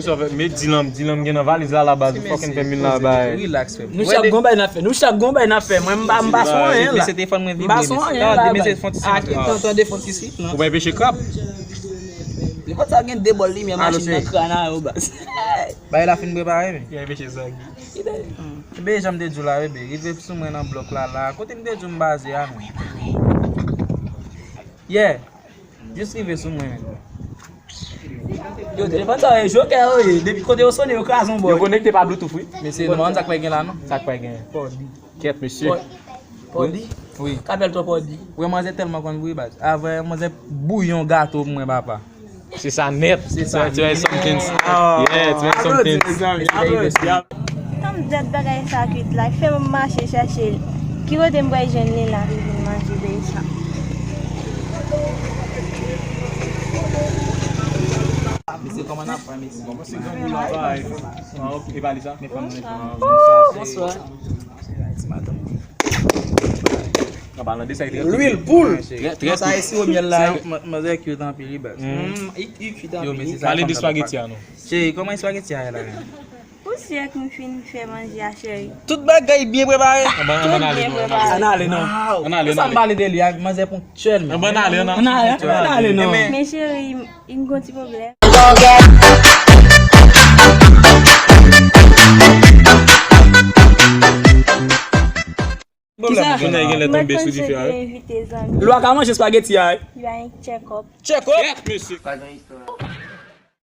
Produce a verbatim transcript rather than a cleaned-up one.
Sa fè, men di lanm, di lanm gen nan valiz la, la baz, ou fucking fè mil la bay. Relax, frè. Nou chak gon bay n ap fè. Nou chak gon bay n ap fè. Mwen, m pa, m pa sou anyen la. Mesye telefòn mwen vibre. M pa sou anyen la, bay. Mesye fon ti. Tande fon ti sip, non. Ou bay peche krab. Nenpòt sa gen de bòl limyè machin nan kran a yo, baz. Bay la fin prepare, men. Ki ay peche sa, Guy? Bebe, jan m te di w la, bebe, rive sou mwen nan blòk la, la. Kote m te di w m baze a, men? Yeah. Jis rive sou mwen, men. Yo, telefòn sa yo jokè yo ye. Depi kote yo sone, yo kraze yon bò. Yo konekte pa Bluetooth, wi. Mesye, nou pa konn sa k pral gen la, non? Sa k pral gen. Pòdi. Kèt, mesye. Pòdi? Wi. Kapèl twò pòdi. Wè, manzè tèlman konn bri, baz. Avè manzè bouyon gato pou mwen, papa. Se sa nèt. Se sa nèt. Try something. Yeah, try something. Aplodi, mezanmi, aplodi. Tanm dèt bagay sa kwit la, fè m mache chèche l. Ki kote m pral jwenn li la pou vin manje bagay sa? Mesye, kòman n ap fè, mesye? Bon, se granmoun la, bay. Ah, ok, e pa li sa? Bonswa. Bonswa. Lwil poul. Trè, trè sa, e siwo myèl la. Manzè cute anpil, wi, baz. Mm. Mm, i, i cute anpil. Yo, mesye, sa. Pale de espageti a, non. Cheri, kòman espageti a ye la, menm? Pousyè k m fin fè manje a, cheri. Tout bagay byen prepare. Tout byen prepare. Ann ale, non. Ann ale, non. Sa m pale de li a, manzè ponktyèl, men. Ann ale, non. Ann ale, ann ale, non. Men cheri, m gon ti pwoblèm. Kisa? Jounen gen lè tonbe sou dife a, wi. Lwa ka manje espageti a, wi. Li pa gen check up. Check up? Yes, mesye.